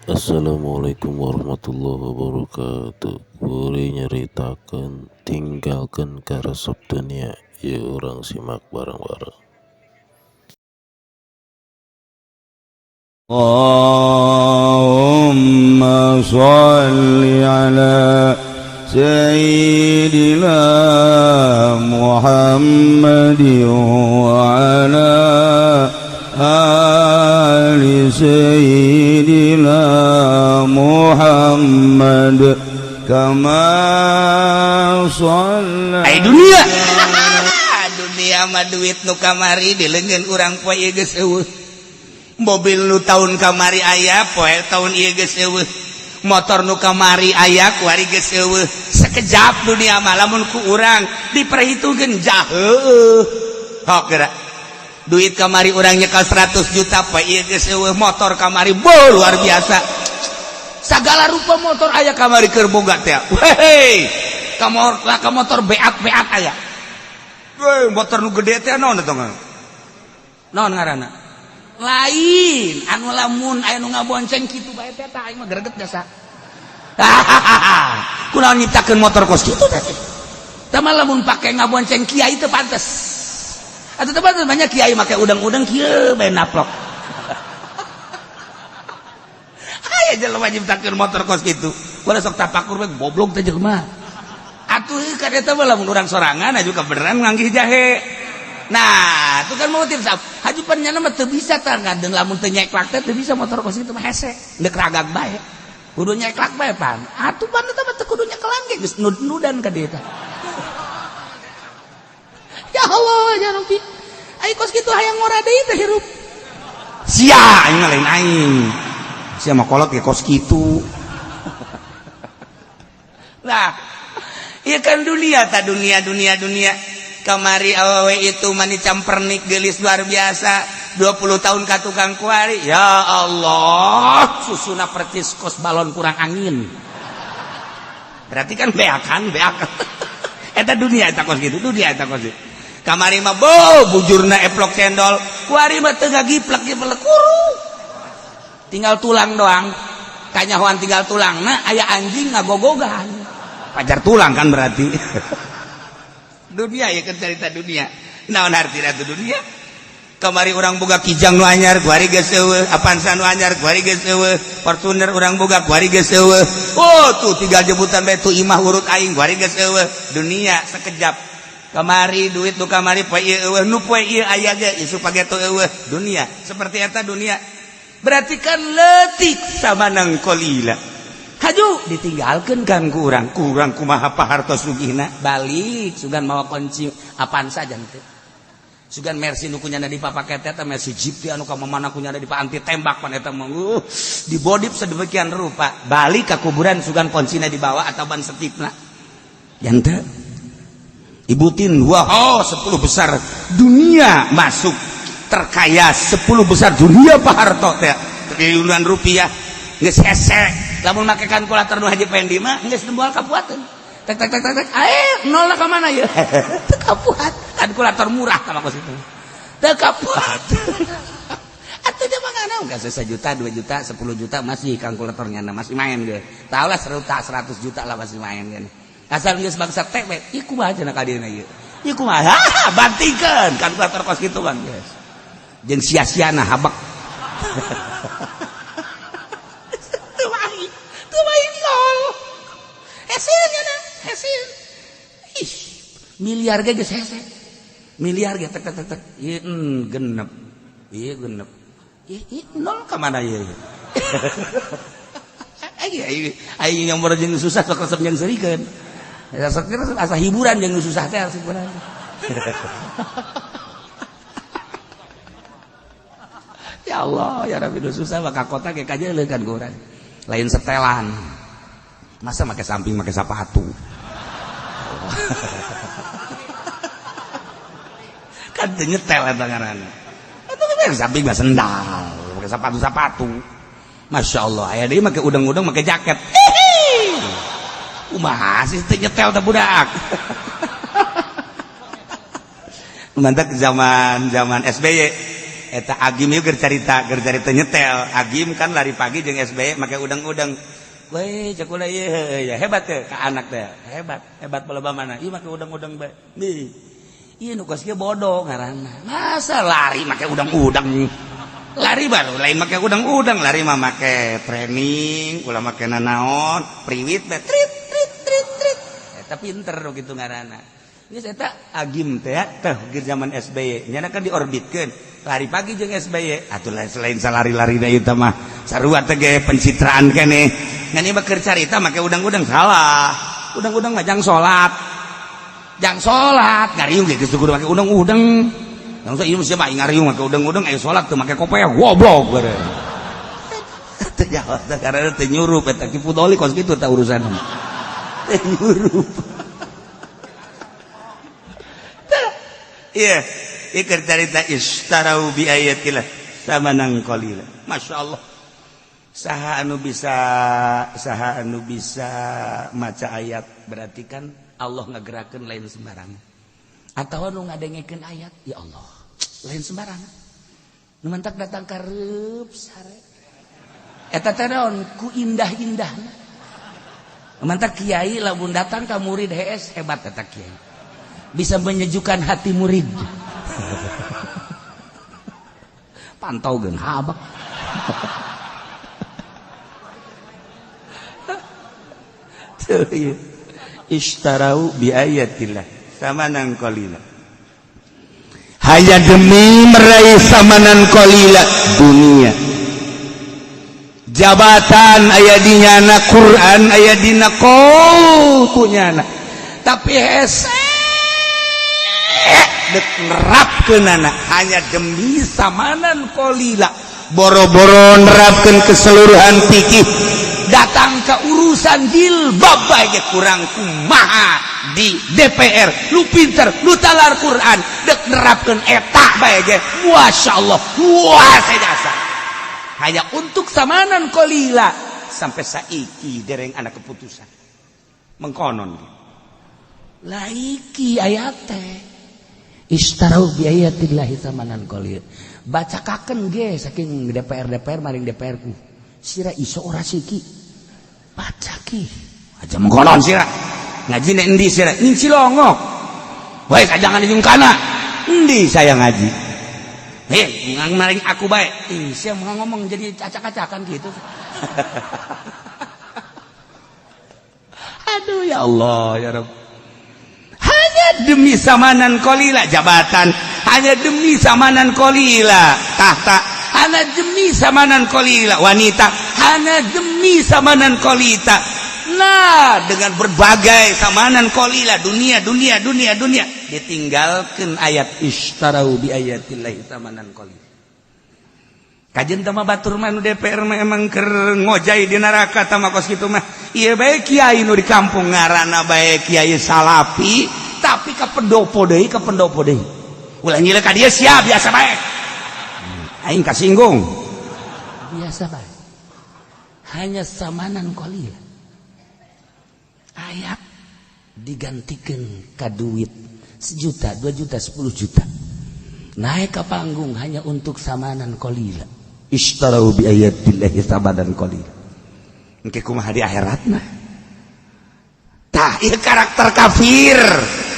Assalamualaikum warahmatullahi wabarakatuh. Kuring nyaritakeun tinggalkeun karesep dunia. Yeuh urang simak bareng-bareng. Allahumma sholli ala sayyidina Muhammadin wa ala ali sayyidina Muhammad kama sholli. Ai dunia, dunia mah duit nu kamari di leungeun urang poe ieu geus eueuh. Mobil nu tahun kamari aya, poe tahun ieu geus eueuh. Motor nu kamari aya, kuari geus eueuh. Sekejap dunia mah lamun ku urang diperhitungkeun jah heueuh. Hok geura. Duit kamari urang nyekel 100 juta, poe ieu geus eueuh. Motor kamari bo luar biasa. Sagala rupa motor aya kamari keur boga teh. Wehey. Ka motor beat-beat aya. Weh, motor nu gede teh naon eta naon ngaranna? Lain anu lamun aya nu ngabonceng kitu bae teh tah aing mah greget jasa. Kunaon nyiptakeun motor kos kitu teh? Tah mah lamun pake ngabonceng kiai teu pantes. Atuh teu pantes banyak kiai make udang-udang kieu bae naplok. Aya jelema nyiptakeun motor kos kitu. Kudu sok tapakur bae goblok teh jelema. Atuh kan eta mah lamun urang sorangan aju kebeneran nganggih jahe. Nah, itu kan motif sab. Haju pan nyana mah teu bisa tah ngadeun lamun teu nyeklak teh teu bisa motor kos kitu mah hese. Deuk ragag bae. Kudu nyeklak bae pan. Atuh pan eta mah teu kudu nyekelan ge geus nud-nudan ka dieu teh. Ya Allah, ya Rabbi. Ai kos kitu hayang ngora deui teh hirup. Sia aing mah lain aing. Sia mah kolot ge kos kitu. Nah, ieu kan dunia ta dunia dunia dunia. Kamari awewe itu mani campernik gelis luar biasa 20 tahun ka tukang kuari, ya Allah, susuna percis kos balon kurang angin. Berarti kan beakan beakan. Eta dunia eta kos gitu, dunia eta kos gitu. Kamari mah bo bujurna eplok cendol, kuari mah teu ngagiplek giplek kuru. Tinggal tulang doang. Kanyahoan tinggal tulang, nah aya anjing ngagogogan. Pajar tulang kan berarti. Dunia ya kan cerita dunia. Naon artina tu dunia? Kamari urang boga Kijang nu anyar, kuari geus eueuh. Avanza nu anyar, kuari geus eueuh. Fortuner urang boga, kuari geus eueuh. Oh, tuh tinggal jemputan bae tuh imah urut aing, kuari geus eueuh. Dunia sekejap. Kamari duit nu kamari poe ieu eueuh, nu poe ieu aya ge isu pageto eueuh. Dunia seperti eta dunia. Berarti kan leutik samanang qalila. Haju ditinggalkan kan kurang kurang kumaha pahartos sugihna balik sugan mawa kunci Avanza janten sugan Mercy nu kunyana dipapaket eta Mercy Jeep teh anu ka mamana kunyana di anti tembak pan eta mah dibodip sedemikian rupa balik ka kuburan sugan kuncina dibawa atau ban setipna janten ibutin wah oh, 10 besar dunia masuk terkaya 10 besar dunia Pak Harto teh triliunan rupiah geus hese lamun make kalkulator nu Haji Pendi mah geus moal kapuateun tek tek tek tek tek ae nolna ka mana ieu teu kapuat kalkulator murah sama kos itu teu kapuat atuh dia mah ngana enggak sejuta 2 juta 10 juta masih kalkulatornya masih main ge tahu lah 100 juta lah masih main ge asal geus bangsa tek we ieu kumaha cenah ka dieuna ieu ieu kumaha bantingkeun kalkulator kos kitu bang geus jeung sia-siana habak. Ih, miliar ge geus hese. Miliar ge tek tek tek tek. Ieu genep. Ieu genep. Ieu nol ka mana ieu? Aing aing yang jeung susah sok resep jeung seurikeun. Sok asa hiburan jeung susah teh hiburan. Ya Allah, ya Rabbi susah maka kota ge kajeuleuh kan urang. Lain setelan. Masa make samping make sepatu. Kan teu nyetel eta ngaranna. Eta mah samping mah sendal, make sepatu-sepatu. Masya Allah, aya deui make udang-udang make jaket. Kumaha sih teu nyetel teh budak. Mantap zaman-zaman SBY. Eta Agim ieu keur carita nyetel. Agim kan lari pagi jeung SBY make udang-udang. Weh, cek kula ieu ya hebat teh ka anak teh. Hebat, hebat loba mana? Ieu make udang-udang bae. Nih. Ieu nu kos kieu bodoh ngaranna. Masa lari make udang-udang? Lari baru lain make udang-udang, lari mah make training, ulah make nanaon, priwit bae trit trit trit trit. Eta pinter nu kitu ngaranna. Geus eta Agim teh teh ge zaman SBY, nyana kan diorbitkeun. Lari pagi jeung SBY, atuh selain salari-lari da ieu mah sarua teh ge pencitraan keneh. Ngan ieu mah keur carita make udang-udang salah. Udang-udang mah jang salat. Jang salat, ngariung ge geus kudu make udang-udang. Langsung ieu siapa ngariung make udang-udang aya salat teu make kopeah goblok bare. Teu jawab teh karena teu nyurup eta Ki Fudoli kos kitu tah urusan. Teu nyurup. Iya, ieu keur carita istarau bi ayatillah samanan qalila. Masyaallah. Saha anu bisa maca ayat berarti kan Allah ngagerakeun lain sembarangan. Atawa nu ngadengekeun ayat, ya Allah, lain sembarangan. Nu mantak datang ka reup sare. Eta teh naon ku indah-indahna. Nu mantak kiai lamun datang ka murid HS hebat eta kiai. Bisa menyejukkan hati murid. Pantau geun habak. Ishtarau bi ayatillah samanan qalila. Hanya demi meraih samanan qalila dunia. Jabatan aya di nyana, Quran aya dina qautu nyana. Tapi hese dek nerapkeunana hanya demi samanan qalila. Boro-boro nerapkeun keseluruhan fikih. Datang ke urusan jilbab bae kurang kumaha di DPR, lu pinter, lu talar Quran, dek nerapkeun eta bae ge. Masyaallah, wah saya hanya untuk samanan qalila sampai saiki dereng anak keputusan. Mengkonon. Laiki ayat teh. Istarau bi ayatillahi samanan qalila. Bacakakeun ge saking DPR maring DPR ku. Sira iso ora siki. Baca ki aja mengkonon sira ngaji nek endi sira ning Cilongok wae jangan dijung kana endi saya ngaji ngang maring aku bae ih sia ngomong jadi acak-acakan gitu. Aduh ya Allah ya Rabb, hanya demi samanan qalila jabatan, hanya demi samanan qalila tahta, hanya demi samanan qalila wanita, hanya demi samanan qalita. Nah, dengan berbagai samanan qalila dunia dunia dunia dunia ditinggalkan ayat istarau bi ayatillahi samanan qalila. Kajen tama batur mah nu DPR mah emang keur ngojay di neraka tama kos kitu mah. Ieu bae kiai nu di kampung ngaranna bae kiai salapi tapi ka pendopo deui ka pendopo deui. Ulah nyileuh ka dieu sia biasa bae. Aing kasinggung. Biasa bae. Hanya samanan qalila. Ayat digantikan ka duit 1 juta, 2 juta, 10 juta. Naik ke panggung hanya untuk samanan qalila. Ishtarau bi ayatillahi samanan qalila. Engke kumaha di akhiratna? Tah, ieu karakter kafir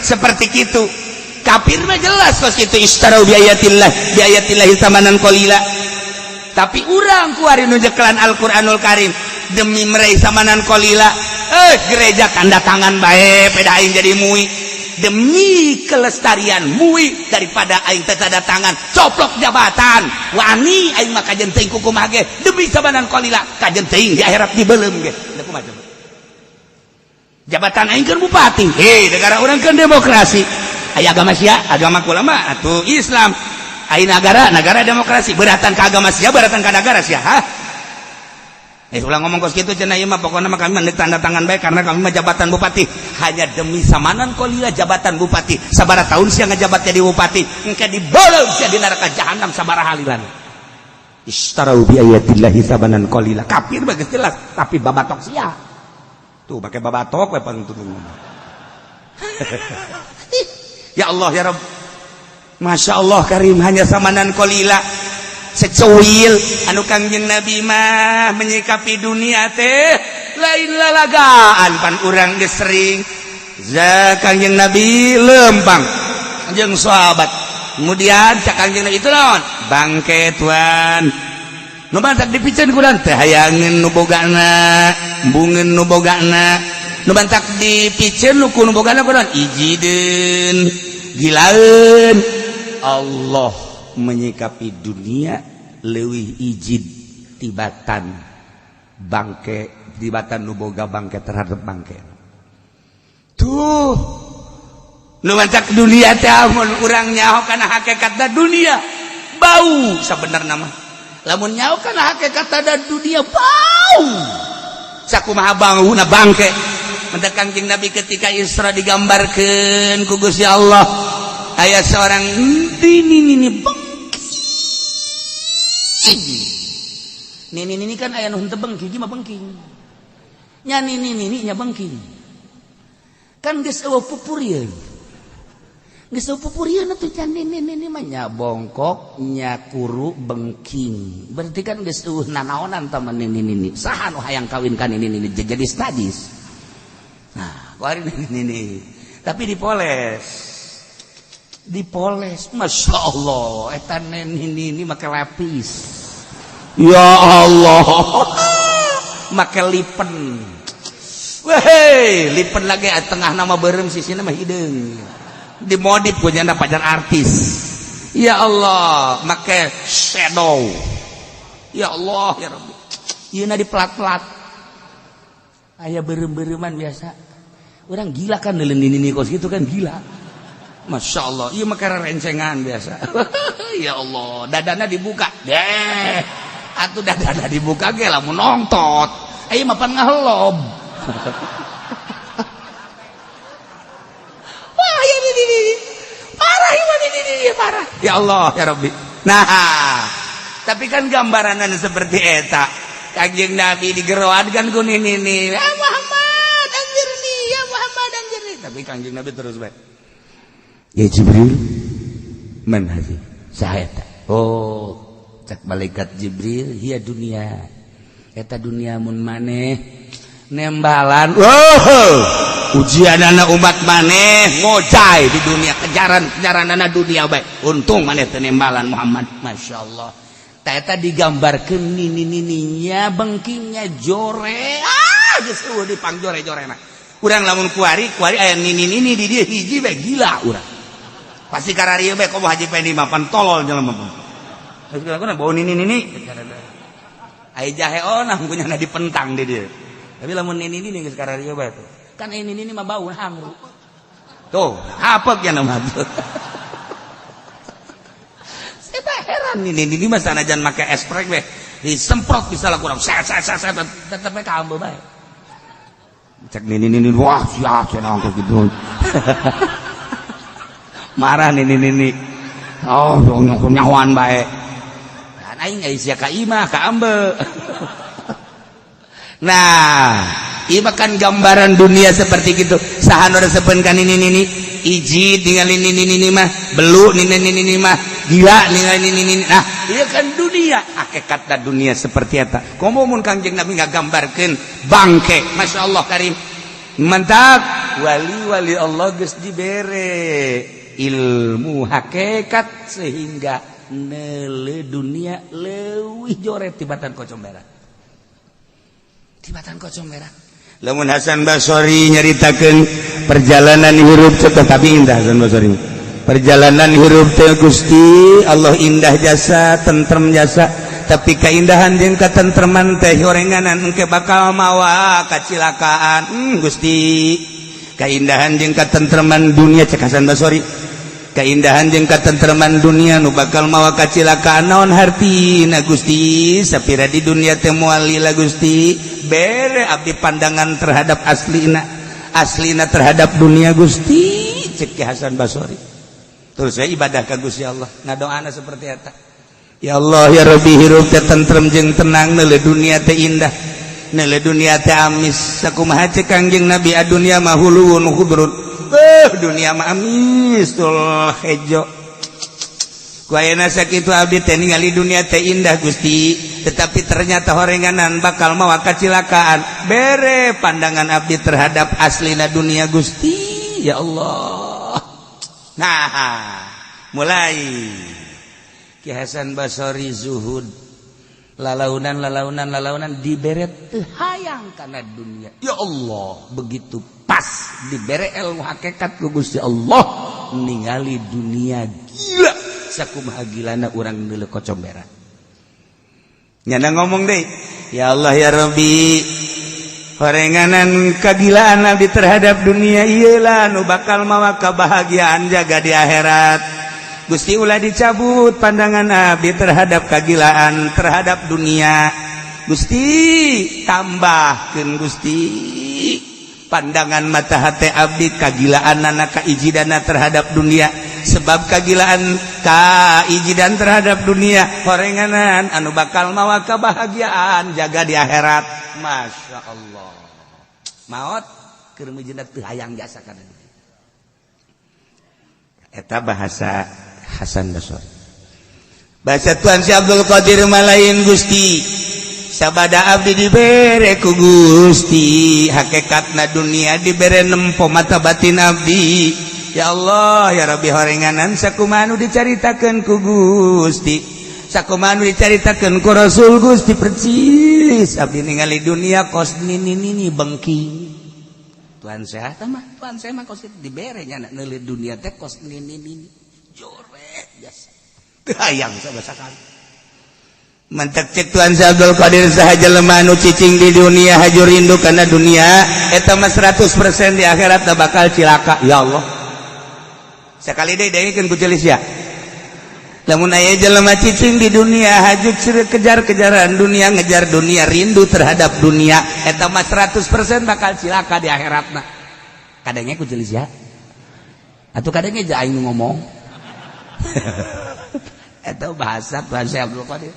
seperti kitu. Kafir mah jelas kos kitu ishtarau bi ayatillahi samanan qalila. Tapi urang kuari nu jekelan Al-Qur'anul Karim demi meraih samanan qalila, gereja tanda tangan bae peda aing jadi mui demi kelestarian mui daripada aing teu tanda tangan coplok jabatan wani aing mah kajen teuing kumaha ge demi samanan qalila kajen teuing di akhirat dibeuleum ge. Da kumaha coba? Jabatan aing keur bupati, hei negara urang keur demokrasi, aya agama sia, agama kula mah atuh Islam. Ai negara, negara demokrasi, beratan ka agama sia, beratan ka negara sia, hah? Ulah ngomong kos kitu cenah ieu mah pokona mah kami mah tanda tangan bae karena kami mah jabatan bupati. Hanya demi samanan qalila jabatan bupati. Sabaraha tahun sia ngajabat jadi bupati, engke dibolong sia di neraka jahanam sabaraha halilan. Ishtarau bi ayatillahi samanan qalila. Kafir mah geus jelas, tapi babatok sia. Tuh pake babatok we pangtulung. Ya Allah ya Rabb. Masya Allah Karim, hanya zamanan qalila, secuil. Anu Kangjeng Nabi mah menyikapi dunia teh lain lalagaan. Pan urang geus sering za Kangjeng Nabi lempang jeung sahabat, kemudian cak Kangjeng Nabi, "Itu naon?" "Bangke, tuan." Nu mantak dipiceun kurang teh hayangeun nu bogana, embungeun nu bogana. Nu mantak dipiceun nu ku nu bogana kurang ijideun, gilaeun. Allah menyikapi dunia leuwih ijid tibatan bangke, tibatan nu boga bangke terhadap bangke. Tuh, nu mantak dunia teh mun urang nyaho kana hakikatna, dunia bau. Sabenerna mah lamun nyaho kana hakikatna, dunia bau. Sakumaha bauna bangke? Mentak Kangjeng Nabi ketika Isra digambarkeun ku Gusti Allah, aya seorang ini ini bengking. Nini nini kan aya nu henteu bengking mah, bengking nya. Nini nini nya bengking kan geus eueuh pupurieun, geus eueuh pupurieun atuh can. Nini nini mah nya bongkok, nya kuru, bengking, berarti kan geus eueuh nanaonan tah mah. Nini nini, saha nu hayang kawin ka nini nini? Jadi sadis. Nah, kuari nini nini tapi dipoles, dipoles, masya Allah, eta nini nini make lapis, ya Allah, make lipen. Weh, lipen lagi tengah nama berem, sisina mah hideung, dimodif ku nyana pacar artis. Ya Allah, make shadow. Ya Allah, ya Rabbi, ieu di pelat-pelat aya berem-bereman. Biasa orang gila kan neuleun nini kos gitu kan, gila. Masya Allah, iya mah rencengan biasa. Ya Allah, dadana dibuka deh atuh, dadana dibuka ge lamun nongtot ieu mah pan ngahelob. Wah, ini ini parah ini ini parah. Ya Allah, ya Rabbi. Nah, tapi kan gambaranan seperti eta, Kanjeng Nabi digeroan kan ku nini ini, "Ya Muhammad, anjirni, ya Muhammad, anjirni." Tapi Kanjeng Nabi terus baik, "Ya Jibril, man hazi?" "Saha eta?" Oh, cek malaikat Jibril, "Hiya dunia." Eta dunia mun maneh nembalan. Oh, ujian anak umat maneh ngocai di dunia, kejaran kejaran anak dunia baik. Untung maneh teu nembalan, Muhammad. Masya Allah, eta digambarkeun nini nininya bengkingnya jore. Ah, geus eueuh dipang jore jorena. Urang lamun kuari kuari aya nini nini di dieu hiji bae, gila urang pasti. Kararieu bae, komo Haji Pendi mah pan tolol jelema mah. Geus bau nini nini aya jahe onah punya dipentang di dieu. Tapi lamun nini nini geus kararieu bae tuh kan, ini nini mah bau hangru tuh, apek ya nama tuh. Saya tak heran, ini ini mah sanajan make esprek we disemprot bisa lah kurang set set set set, tetep we kaambe bae. Cek nini nini, "Wah, sia cenah," gitu marah nini nini. Oh, nyahoan bae kan aing aya sia ka imah kaambe. Nah, ieu kan gambaran dunia seperti gitu. Saha nu resepeun ka nini nini? Iji tinggal ini nini nini mah belu, nini nini mah gila ningali nini nini. Nah, ieu kan dunia, hakikatna dunia seperti eta. Komo mun Kangjeng Nabi ngagambarkeun bangke. Masya Allah Karim, mantap. Wali-wali Allah geus dibere ilmu hakikat sehingga nele dunia leuwih jore tibatan kocom berak, tibatan kocom berak. Lamun Hasan Basori nyaritakeun perjalanan hirup, tetapi indah Hasan Basori perjalanan hirup teh. Gusti Allah, indah jasa, tentrem jasa, tapi keindahan jeung katentreman teh horenganan engke bakal mawa kacilakaan. Gusti, keindahan jeung katentreman dunia, cek Hasan Basori, keindahan jeung katentreman dunia nu bakal mawa kacilakaan naon hartina, Gusti? Sapira di dunia teh moal lila, Gusti? Bere abdi pandangan terhadap aslina, aslina terhadap dunia, Gusti, cek Ki Hasan Basori. Terus saya ibadah ka Gusti Allah, ngadoana seperti eta, "Ya Allah, ya Rabbi, hirup teh tentrem jeung tenang, neule dunia teh indah, neule dunia teh amis." Sakumaha cek Kangjeng Nabi, "Adunya mah huluwun khudrun." Dunia mah amis tul hejo. Ku ayeuna sakitu abdi teh ningali dunia teh indah Gusti, tetapi ternyata horenganan bakal mawa kacilakaan. Bere pandangan abdi terhadap aslina dunia Gusti, ya Allah. Nah, mulai Ki Hasan Basori zuhud, lalaunan lalaunan lalaunan dibere teu hayang kana dunia. Ya Allah, begitu pas dibere ilmu hakikat ku Gusti Allah, ningali dunia gila sakumaha gilana urang neuleuh kocomberan. Nyana ngomong deh, ya Allah ya Rabbi, horenganan kagilaan abdi terhadap dunia iyalah nu bakal mawa kebahagiaan jaga di akhirat. Gusti ulah dicabut pandangan abdi terhadap kagilaan terhadap dunia. Gusti tambahkeun Gusti pandangan mata hati abdi kagilaan anak kaijidana terhadap dunia, sebab kagilaan kaijidan terhadap dunia horenganan anu bakal mawa kebahagiaan jaga di akhirat. Masya Allah, maot keur meujeuh teu hayang jasa kana dunia. Eta bahasa Hasan Basri. Bahasa Tuan Syekh Abdul Qadir malain Gusti, sabada abdi dibere ku Gusti hakikatna dunia, dibere nempo mata batin abdi. Ya Allah ya Rabbi, horenganan sakumaha nu dicaritakeun ku Gusti, sakumaha nu dicaritakeun ku Rasul Gusti, percis abdi ningali dunia kos nini nini bengking. Tuan sehat mah, tuan saya mah kos dibere nya neuleuh dunia teh kos nini nini jore biasa teu hayang sama sakali. Mantak cek Tuan Syekh Abdul Qadir, saha jelema nu cicing di dunia haju rindu kana dunia, eta mah 100% di akhirat bakal cilaka. Ya Allah, sekali deui dengekeun ku celis ya. Lamun aya jelema cicing di dunia haju kejar-kejaran dunia, ngejar dunia, rindu terhadap dunia, eta mah 100% bakal cilaka di akhiratna. Kadangnya ku celis ya atau kadangnya aja aing ngomong. Eta bahasa Tuan Syekh Abdul Qadir.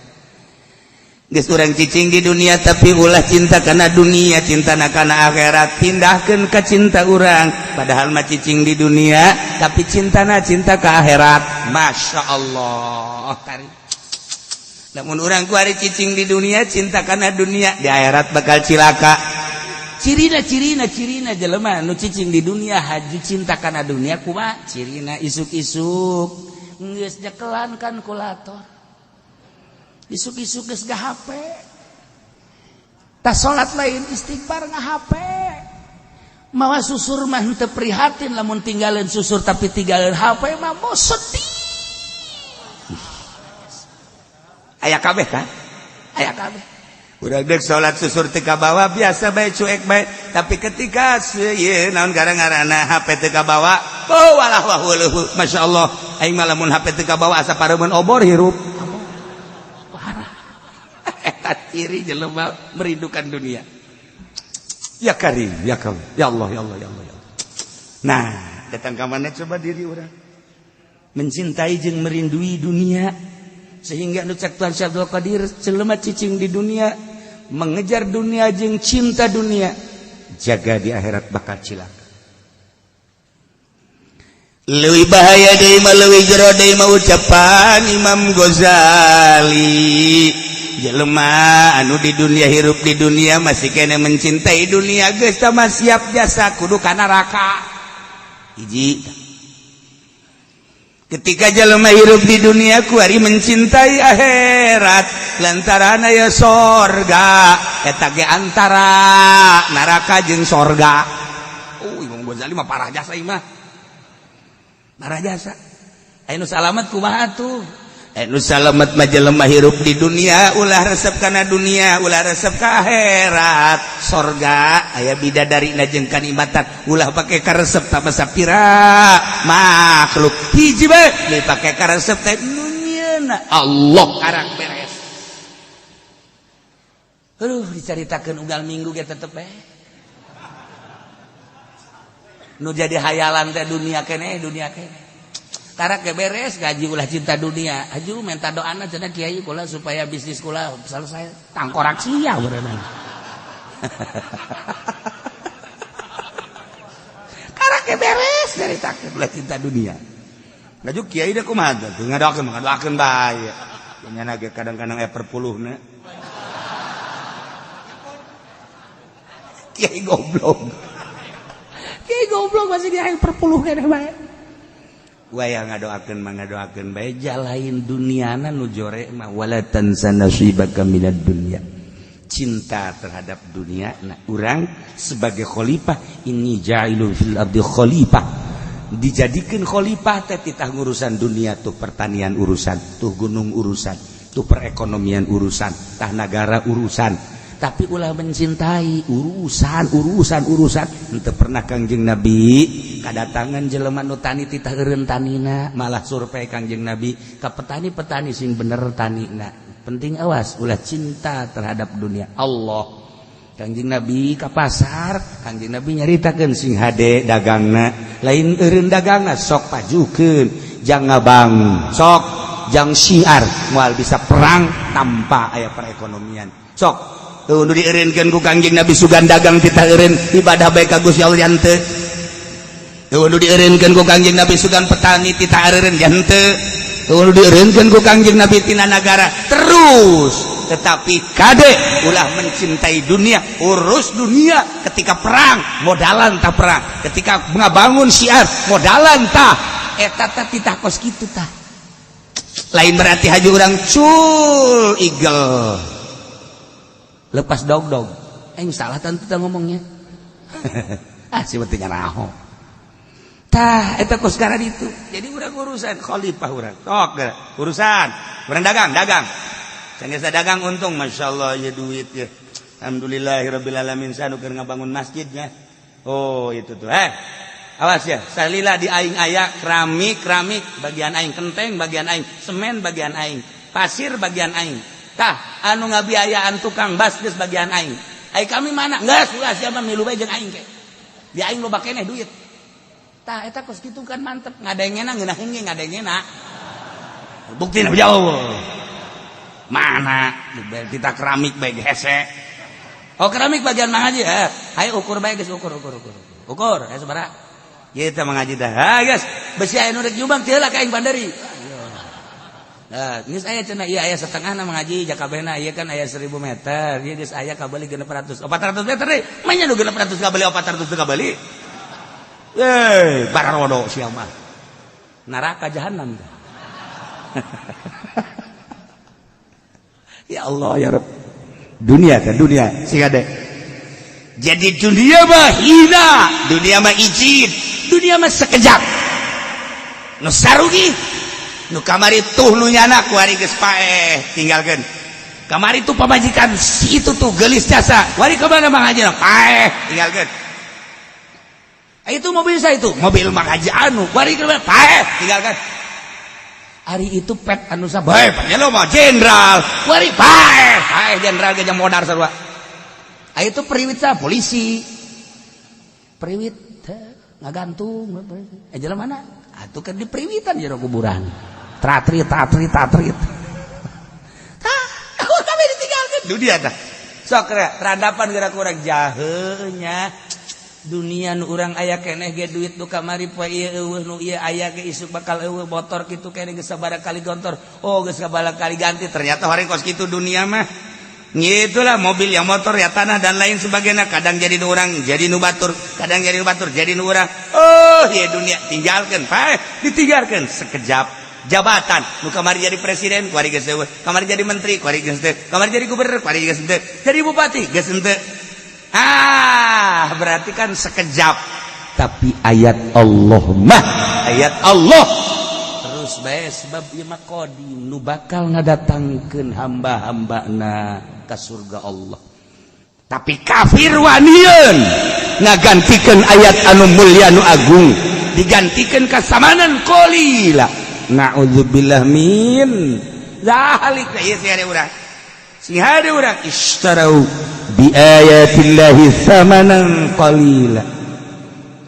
Geus urang cicing di dunia tapi ulah cinta kana dunia, cinta kana akhirat, pindahkeun ka cinta urang. Padahal mah cicing di dunia tapi cintana cinta ke akhirat. Masya Allah. Lamun urang kuari cicing di dunia cinta kana dunia, di akhirat bakal cilaka. Cirina cirina cirina jelema nu cicing di dunia haju cinta kana dunia kumaha cirina? Isuk-isuk geus nyekelan kalkulator, isuk-isuk geus HP, tas salat lain istighfar nga HP, mawa susur mah henteu prihatin lamun tinggalin susur, tapi tinggalin HP mah mau sedih. Aya kabeh kan, aya kabeh. Urang dek salat susur teu kabawa biasa bae, cuek bae, tapi ketika ieu naon gara-garana HP teu kabawa, oh walah wah Masya Allah, aing mah lamun HP teu kabawa asa pareumeun obor hirup. Ciri jelema merindukan dunia. Ya Karim, ya Karim, ya Allah, ya Allah, ya Allah, ya Allah. Nah, datang ke mana coba diri orang mencintai jeung merindui dunia, sehingga nu cek Tuhan Syekh Abdul Qadir, jelema cicing di dunia mengejar dunia jeung cinta dunia, jaga di akhirat bakal cilaka. Leuwih bahaya deui mah, leuwih jero deui mah ucapan Imam Ghazali, jelema anu di dunia hirup di dunia masih kena mencintai dunia geus mah siap jasa kudu ka neraka. Hiji, ketika jelema hirup di dunia kuari mencintai akhirat lantaran aya sorga, eta ge antara neraka jeung sorga. Oh, Imam Ghazali mah parah jasa, mah parah jasa. Aya nu salamet kumaha tuh? Nu salamet mah jelema hirup di dunia ulah resep kana dunia, ulah resep ka akhirat. Sorga aya bidadari na jeung kanikmatan, ulah pake karesep tama sapira makhluk. Hiji bae dipake karesep teh nu nyieunna Allah, karak beres. Aduh, dicaritakeun unggal minggu ge tetep bae nu jadi hayalan teh dunia keneh, dunia keneh. Karak ge beres gaji, ulah cinta dunia. Aju minta doana cenah kiai kula supaya bisnis kula selesai, tangkorak sia berenang. Karak ge beres dari takut ulah cinta dunia. Laju kiai deh kumaha teh ngadoakeun ngadoakeun bae. Nya ge kadang-kadang aya perpuluhna. Kiai goblok. Kiai goblok masih dia aya perpuluh keneh bae. Waya ngadoakeun mah ngadoakeun bae jalain duniana nu jore mah wala tansa nasibaka minad dunya. Cinta terhadap dunia. Nah, urang sebagai khalifah ini ja'ilun fil ardi khalifah. Dijadikan khalifah teh titah ngurusan dunia tuh pertanian urusan, tuh gunung urusan, tuh perekonomian urusan, tah nagara urusan. Tapi ulah mencintai urusan, urusan, urusan. Henteu pernah Kangjeng Nabi kadatangan jelema nu tani titah eureun tanina, malah survei Kangjeng Nabi ka petani-petani sing bener tanina. Penting awas ulah cinta terhadap dunia. Allah Kangjeng Nabi ka pasar, Kangjeng Nabi nyaritakeun sing hade dagangna, lain eureun dagangna sok pajukeun, jang ngabangun, sok jang syiar, moal bisa perang tanpa aya perekonomian. Sok tuh nu dieureunkeun ku Kangjeng Nabi sugan dagang titah eureun ibadah bae ka Gusti Allah henteu. Tuh nu dieureunkeun ku Kangjeng Nabi sugan petani titah eureun henteu. Tuh nu dieureunkeun ku Kangjeng Nabi tina nagara terus. Tetapi kade ulah mencintai dunia, urus dunia ketika perang modalan tah perang, ketika ngabangun syiar modalan tah eta tah titah kos kitu tah. Lain berarti haji urang cul igel lepas dog-dog. Salah tentu tah ngomongnya. Ah si pentingnya naho. Tah eta kos karena itu. Jadi urang urusan khalifah urang. Tok urusan urang dagang, dagang. Sanggeus dagang untung Masya Allah ya duit ya. Alhamdulillahirabbil alamin sanu keur ngabangun masjidnya. Oh itu tuh. Awas ya, salila di aing aya keramik, keramik bagian aing kenteng, bagian aing semen, bagian aing pasir, bagian aing. Tah anu ngabiayaan tukang bas geus bagian aing. Ai kami mana? Geus ulah sia mah milu bae jeung aing ke. Di aing loba keneh duit. Tah eta kos kitu kan mantep ngadengena ngeunaheun ge ngadengena. Buktina jauh. Mana kita keramik bae hese. Oh keramik bagian Mang Haji. Hayu ukur bae geus ukur ukur ukur. Ukur aya sabaraha? Ieu teh Mang Haji teh. Ha geus besi aya nu rek nyumbang teu heula ka aing bandari. Nah, geus aya cenah ieu aya setengahna Mang Haji jakabehna ieu kan aya 1000 meter. Ieu geus aya kabeli 600. 400 meter deui. Manya nu 600 kabeli 400 teu kabeli. Eh, barodo sia mah. Neraka jahanam teh. Ya Allah ya Rabb. Dunia kan dunia sing ade. Jadi dunia mah hina, dunia mah izin, dunia mah sekejap. Nu sarugi, nu kamari tuh nu nyana kuari geus paeh tinggalkeun. Kamari tuh pamajikan si itu tuh geulis jasa, wari ka mana Mang Haji paeh tinggalkeun. Itu mobil saya itu, mobil Mang Haji anu, wari ka mana paeh tinggalkeun. Ari itu pet anu sabae panjang mah jenderal, wari paeh, paeh jenderal ge modar sarua. Ah itu periwit sah polisi. Periwit ngagantung jelema mana? Atuh kan di periwitan jero kuburan. Tratrit tatrit tatrit. Tah, kami ditinggalkeun dunia tah. Sok radapan geura kurang jahenya. Dunia nu urang aya keneh ge duit nu kamari poe ieu eueuh nu ieu aya ge isuk bakal eueuh motor kitu keneh geus sabaraha kali gontor. Oh geus sabaraha kali ganti ternyata hari kos kitu dunia mah. Itulah mobil yang motor ya tanah dan lain sebagainya kadang jadi nu urang jadi nu batur kadang jadi nu batur jadi nu urang. Oh ya dunia tinggalkan paeh ditinggalkan sekejap. Jabatan nu kamari jadi presiden kuari geus eueuh, kamari jadi menteri kuari geus teu, kamari jadi gubernur kuari geus henteu, jadi bupati geus henteu. Ah berarti kan sekejap. Tapi ayat Allah mah ayat Allah terus bae sebab ieu mah qadim nu bakal ngadatangkeun hamba-hambana ka surga Allah. Tapi kafir wanian ngagantikeun ayat anu mulia nu agung digantikeun kasamanan qalila. Na'udzubillah min zalik. Ieu sing hade urang sing hade urang istarau bi ayatillahi samanan qalila.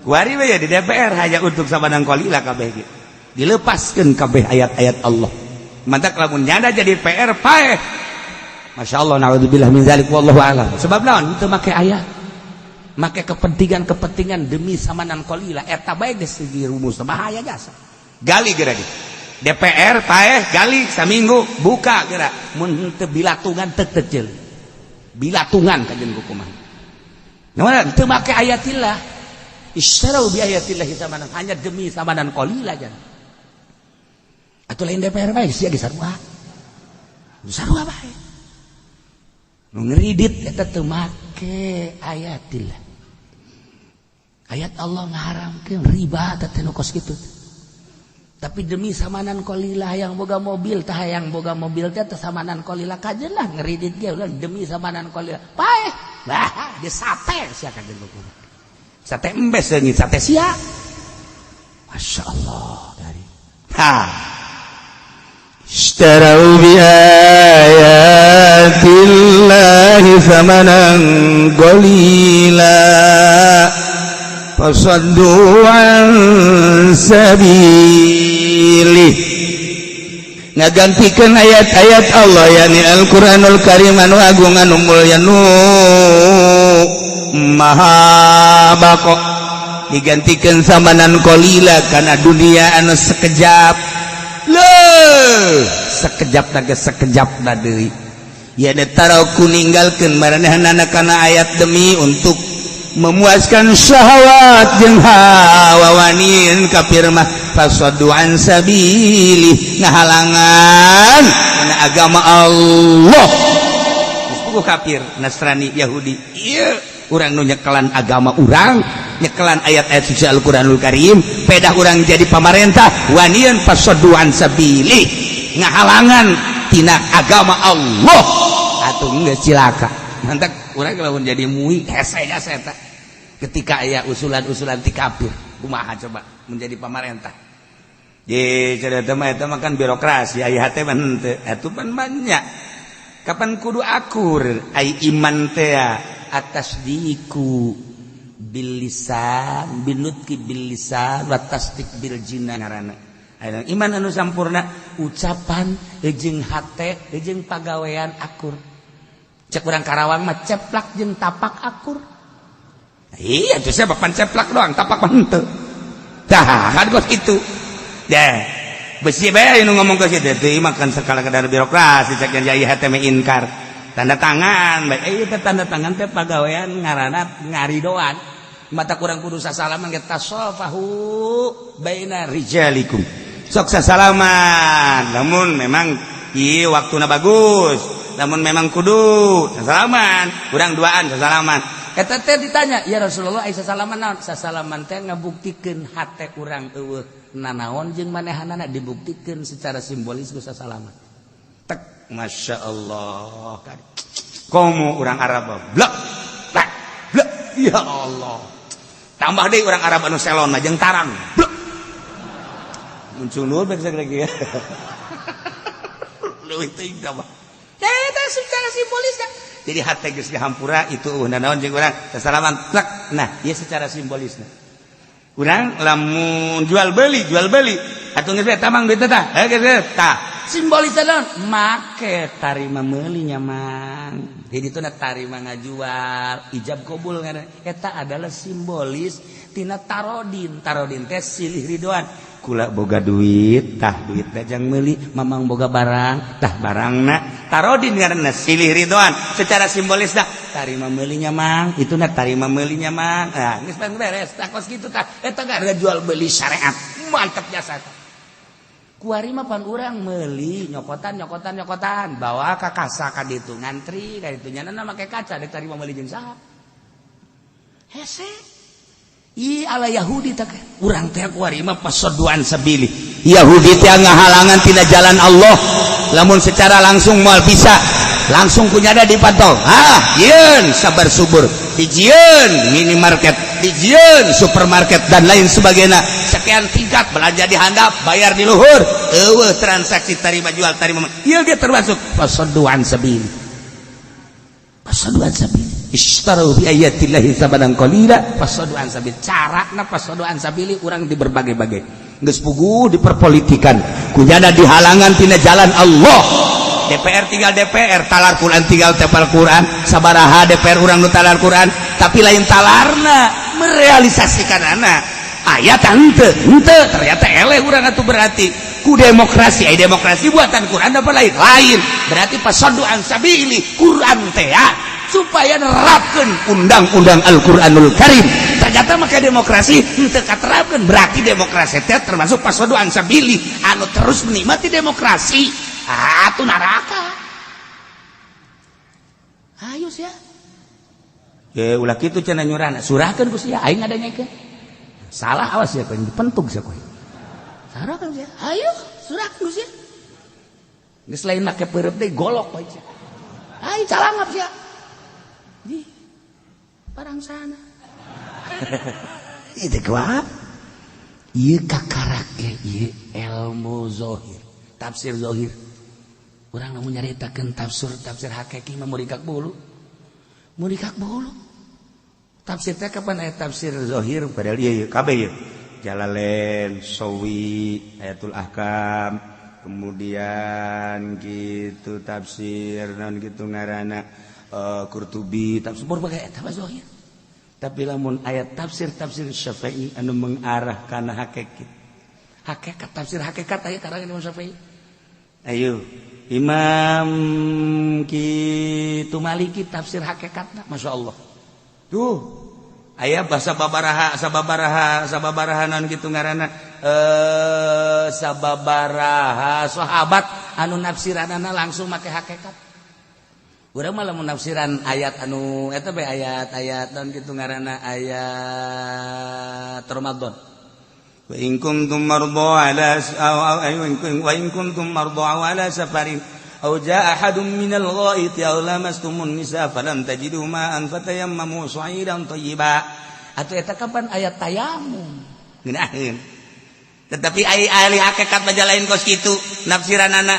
Kuari we di DPR hanya untuk samanan qalila kabeh ge dilepaskeun kabeh ayat-ayat Allah. Mantak lamun nyada jadi PR paeh. Masya Allah na'udzubillah min zalik wallahu a'lam. Sebab naon teu make ayat make kepentingan-kepentingan demi samanan qalila eta bae geus rumus bahaya jasa. Gali geura di DPR paeh, gali saminggu, buka geura. Mun teu bilatungan teu teu bilatungan kajen hukuman. Nah, teu make ayatillah. Isytarau bi ayatillahi samanan, hanya demi samanan qalila jan. Atau lain DPR bae sia ge sarua. Sarua bae. Nu ngeridit eta teu make ayatillah. Ayat Allah ngaharamkeun riba teh nu kos kitu. Tapi demi samanan qalila, yang boga mobil tah, yang boga mobil teh teh samanan qalila kajen lah ngeridit ge ulah demi samanan qalila. Paeh. Bah, di sate sia kajen hukum. Sate embes leungit sate sia. Masya Allah dari. Ha. اشتروا بآيات الله ثمنا قليلا فصدوا عن سبيله. Ngagantikan ayat-ayat Allah, yakni Al-Qur'anul Karim anu agung, anu mulya, nu maha bako, digantikan samanan qalila karena dunia anu sekejap. Loh, sekejap naga sekejap na deui. Ya, taraku ninggalkeun maranehna kana ayat demi untuk memuaskan syahwat jeung hawa. Wanian kafir mah fasaddu an sabili, ngahalangan kana agama Allah. Geus puguh kafir Nasrani Yahudi ieu, urang nu nyekelan agama urang, nyekelan ayat-ayat suci Al-Qur'anul Karim, pedah urang jadi pamarentah wanian fasaddu an sabili, ngahalangan tina agama Allah. Atuh geus cilaka. Mantak urang lamun jadi MUI hese jasa eta ketika aya usulan-usulan ti kafir. Kumaha coba menjadi pamarentah? Ye, cerita mah eta mah kan birokrasi, aya hate mah henteu. Atuh pan banyak. Kapan kudu akur ai iman teh atas diku bil lisan binutki bil lisan wa tasdik bil jinan ngaranna. Aya iman anu sampurna, ucapan jeung hate jeung pagawean akur. Cek urang Karawang mah ceplak jeung tapak akur. Iya, tuh saya bapan ceplak doang, tapak mah henteu. Tah, kan kos itu. Ya, besi bae nu ngomong ke situ teh makan sekala kadar birokrasi cek yang jaya hate ingkar. Tanda tangan, bae ieu teh tanda tangan teh pagawean ngaranna ngaridoan. Mata kurang kudu sasalaman ge, tasofahu baina rijalikum. Sok sasalaman, namun memang ieu waktuna bagus. Namun memang kudu sasalaman, kurang duaan sasalaman. Eta teh ditanya, "Ya Rasulullah, ai sasalaman naon?" Sasalaman teh ngabuktikeun hate urang eueuh nanaon jeung manehanana, dibuktikeun secara simbolis ku sasalaman. Tek, Masya Allah. Komo urang Arab blek blek blek, ya Allah. Tambah deui urang Arab anu selon mah jeung tarang blek. Muncul nur bae lagi ya. Leuwih teuing tambah. Eta secara simbolis. Jadi hate geus dihampura itu eueuh nanaon jeung urang sasalaman plek. Nah, ieu secara simbolisna. Urang lamun jual beli atuh geus bae tamang duit teh tah. Eh, geus tah. Simbolis naon? Make tarima meuli nya, Mang. Jadi itu na tarima ngajual, ijab kabul ngaranna. Eta adalah simbolis tina tarodin. Tarodin teh silih ridoan. Kula boga duit, tah duit jang meuli, mamang boga barang, tah barangna. Tarodin ngaranna silih ridoan secara simbolis dah. Tarima meulinya, Mang, itu na tarima meulinya, Mang. Nah, geus beres tah kos kitu tah. Eta ada jual beli syariat mantap jasa. Kuari mah pan urang meuli nyokotan nyokotan nyokotan, bawa ka kasa ka ditu, ngantri ka ditu, nyana make kaca dek tarima meuli jeung saha. Hese. Ih, ala Yahudi tak urang teh kuari mah pasoduan sabili. Yahudi teh ngahalangan tina jalan Allah. Lamun secara langsung moal bisa langsung kunyada dipantau. Ah, yeun sabar subur dijieun minimarket, dijieun supermarket dan lain sebagainya, sekian tingkat, belanja di handap, bayar di luhur, eueuh transaksi tarima jual tarima. Ieu ge termasuk pasoduan sabili, pasoduan sabili. Ishtaru bi ayatillahi samanan qalila fasoddu an sabil. Carana fasoddu an sabili urang di berbagai-bagai. Geus puguh diperpolitikan kunyana dihalangan tina jalan Allah. DPR tinggal DPR, talar Quran tinggal tepal Quran. Sabaraha DPR urang nu talar Quran, tapi lain talarna merealisasikan anak. Aya tah henteu? Henteu. Ternyata eleh urang atuh, berarti ku demokrasi. Ai demokrasi buatan Quran apa lain? Lain. Berarti فصدوا عن سبيل Quran teh ya, supaya nerapkeun undang-undang Al-Qur'anul Karim. Ternyata maka demokrasi henteu katerapkeun, berarti demokrasi teh termasuk فصدوا عن سبيل. Anu terus menikmati demokrasi atuh neraka. Ayo sia. Ya ulah kitu cenah nyurana. Surahkeun ku sia, aing ngadengekeun. Salah, awas ya kowe, dipentuk sia kowe. Surahkeun sia. Ayo, surahkeun ku sia. Geus lain make peureub deui, golok kowe sia. Ayo calangap sia. Di parang sana. Itu kuat. Ieu kakarak ge ieu ilmu zohir, tafsir zohir. Urang lamun nyaritakeun tafsir tafsir hakiki mah murikak bulu. Murikak bulu. Tafsir teh kapan aya tafsir zohir, padahal ieu kabeh ieu. Jalalain, Sawi, Ayatul Ahkam, kemudian gitu tafsir naon gitu ngaranna, Qurtubi, tafsir berbagai eta mah zohir. Tapi lamun ayat tafsir tafsir Syafi'i anu mengarah kana hakikat. Hakikat, tafsir hakikat aya karangan Imam Syafi'i. Ayo Imam kitu Maliki tafsir hakikatna, Masya Allah. Tuh aya bahasa babaraha sababaraha sababaraha naon kitu ngaranna, sababaraha sahabat anu nafsiranana langsung make hakikat. Urang mah lamun nafsiran ayat anu eta bae, ayat-ayat naon kitu ngaranna, ayat Ramadan. وإن كنتم مرضى على أو وإن كنتم مرضى أو على سفر أو جاء أحد من الغائط أو لامستم النساء فلم تجدوا ماء فتيمموا صعيدا طيبا. Atau eta kapan ayat tayamum ngeunaheun, tetapi ai ahli hakikat baca lain kos kitu nafsiranana.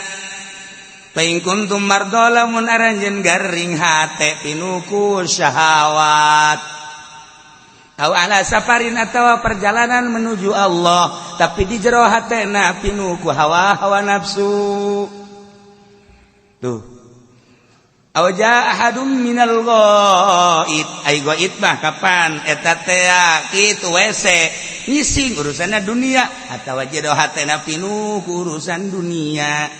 فإن كنتم مرضى, lamun aranjeun garing hate pinuh ku syahwat, أو على سفر, atawa perjalanan menuju Allah, tapi di jero hatena pinuh ku hawa hawa nafsu tuh, أو جاء أحد من الغائط. Ai ghaid mah kapan eta teh kitu, WC ngising, urusanna dunia, atawa jero hatena pinuh ku urusan dunia,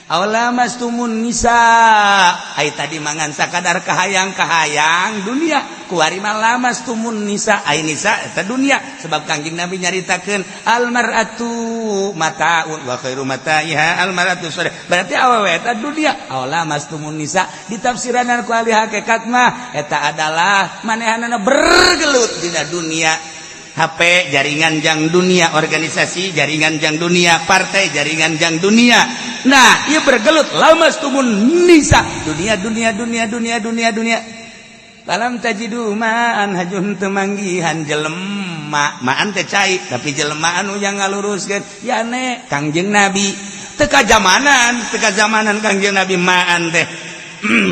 أو لامستم النساء. Ai tadi mangan sakadar kahayang-kahayang dunia, kuari mah لامستم النساء. Ai nisa eta dunia, sebab Kangjeng Nabi nyaritakeun المرأة متاع وخير متاعها المرأة الصالحة. Berarti awewe eta dunia. أو لامستم النساء ditafsiran ku ahli hakikat mah eta adalah manehanana bergelut dina dunia. HP jaringan jang dunia, organisasi jaringan jang dunia, partai jaringan jang dunia. Nah, ia bergelut لامستم النساء, dunia dunia dunia dunia dunia dunia. فلم تجدوا ماء, hajun teu manggihan jelema, ماء teh cai, tapi jelema anu yang ngaluruskeun ya ne Kangjeng Nabi teu kajamanan, teu kajamanan Kangjeng Nabi ماء teh.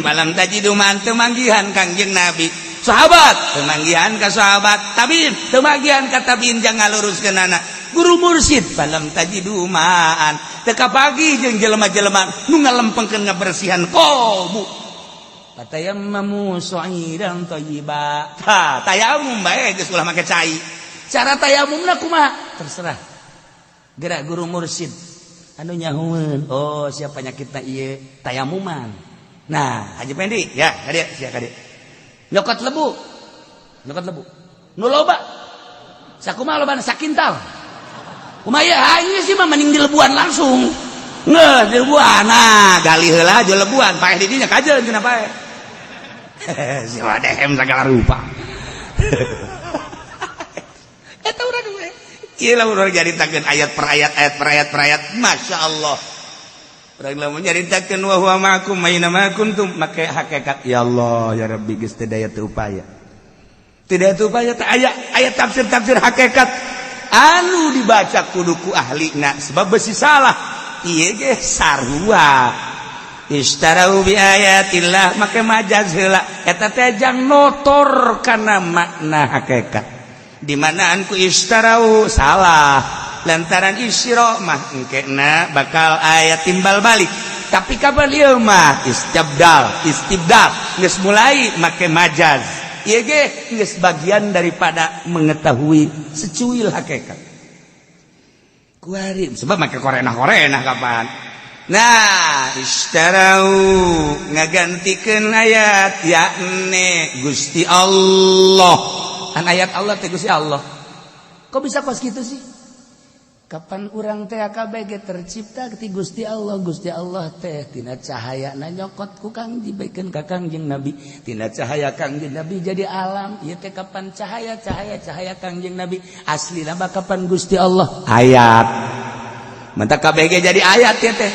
فلم تجدوا ماء, teu manggihan Kangjeng Nabi, sahabat teu manggihan ka sahabat, tabiin teu manggihan ka tabiin jang ngaluruskeun anak guru mursyid. فلم تجدوا ماء, teu kapagi jeung jelema-jelema nu ngalempengkeun ngabersihan qalbu, فتيمموا صعيدا طيبا. Tah, tayamum bae geus, ulah make cai. Cara tayamumna kumaha terserah gerak guru mursyid anu nyahueun. Oh, siapa penyakitna ieu, tayamuman. Nah, Haji Pendi ya, kadieu sia, kadieu nyokot lebu, nyokot lebu nu loba sakumaha lobana, sakintal kumaha ya sih mah mending dilebuan langsung. Nggak dilebuan. Nah, gali heula aja lebuan paeh di dinya kajeun cenah paeh si wadehem segala rupa. Eta urang ieu lah, urang nyaritakeun ayat per ayat, ayat per ayat per ayat, Masya Allah. Urang lamun nyaritakeun وهو معكم أينما كنتم make hakikat, ya Allah ya Rabbi, geus teu daya teu upaya, tidak teu upaya. Teh aya ayat tafsir-tafsir hakikat anu dibaca kudu ku ahlina, sebab besi salah ieu ge sarua. اشتروا بآيات الله make majaz heula, eta teh jang notor kana makna hakikat. Di manaan ku اشتروا salah, lantaran isyra mah engkena bakal aya timbal balik, tapi kapan ieu mah istibdal, istibdal geus mulai make majaz. Ieu ge geus bagian daripada mengetahui secuil hakikat. Kuari sebab make korena-korena kapan. Nah, ishtarau ngagantikeun ayat yakni Gusti Allah. An ayat Allah teh Gusti Allah. Kok bisa kos gitu sih? Kapan urang teh KBG tercipta ti Gusti Allah. Gusti Allah teh tina cahaya na nyokot ku Kang dibaikeun ka Kangjeng Nabi. Tina cahaya Kangjeng Nabi jadi alam. Ieu teh kapan cahaya cahaya cahaya Kangjeng Nabi aslina mah kapan Gusti Allah ayat. Mantap KBG jadi ayat ya teh.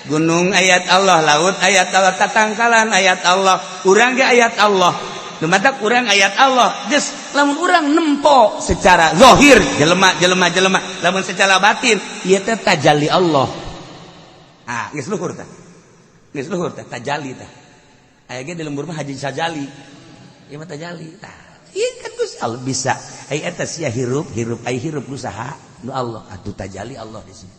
Gunung ayat Allah, laut ayat Allah, tatangkalan ayat Allah, urang ge ayat Allah. Nu matak urang ayat Allah. Geus lamun urang nempo secara zahir jelema jelema jelema, lamun secara batin ieu teh tajalli Allah. Ah, geus luhur tah. Geus luhur tah tajalli tah. Aya ge di lembur mah Haji Sajali. Ieu mah tajalli tah. Ieu kan Gusti Allah bisa. Ai eta sia hirup, hirup ai hirup ku saha? Nu Allah. Atuh tajalli Allah di sini.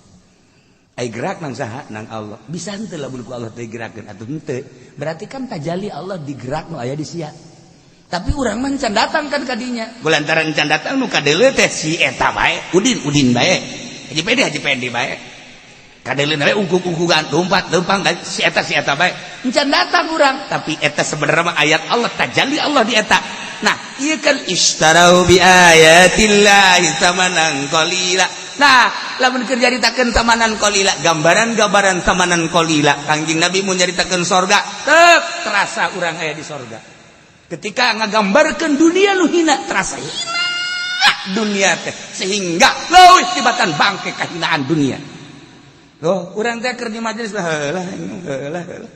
Ai gerak nang saha? Nang Allah. Bisa henteu lamun ku Allah teh gerakeun atuh henteu. Berarti kan tajalli Allah digerak nu aya di sia. Tapi urang mah can datang kan kadinya. Gulantaran can datang nu kadeuleu teh si eta bae, Udin Udin bae. Haji Pedi Haji Pedi bae. Kadeuleu bae ungkuk-ungkukan lompat lempang si eta bae. Can datang urang, tapi eta sebenarnya mah ayat Allah, tajalli Allah di eta. Nah, ieu kan ishtarau bi ayatillahi tsamanan qalila. Nah, lamun keur nyaritakeun tamanan qalila, gambaran-gambaran tamanan qalila, Kangjeng Nabi mun nyaritakeun sorga, teu terasa urang aya di sorga. Ketika ngagambarkeun dunia nu hina, terasa hina dunia teh sehingga leuwih tibatan bangke kahinaan dunia. Loh, urang teh keur di majelis heula heula heula.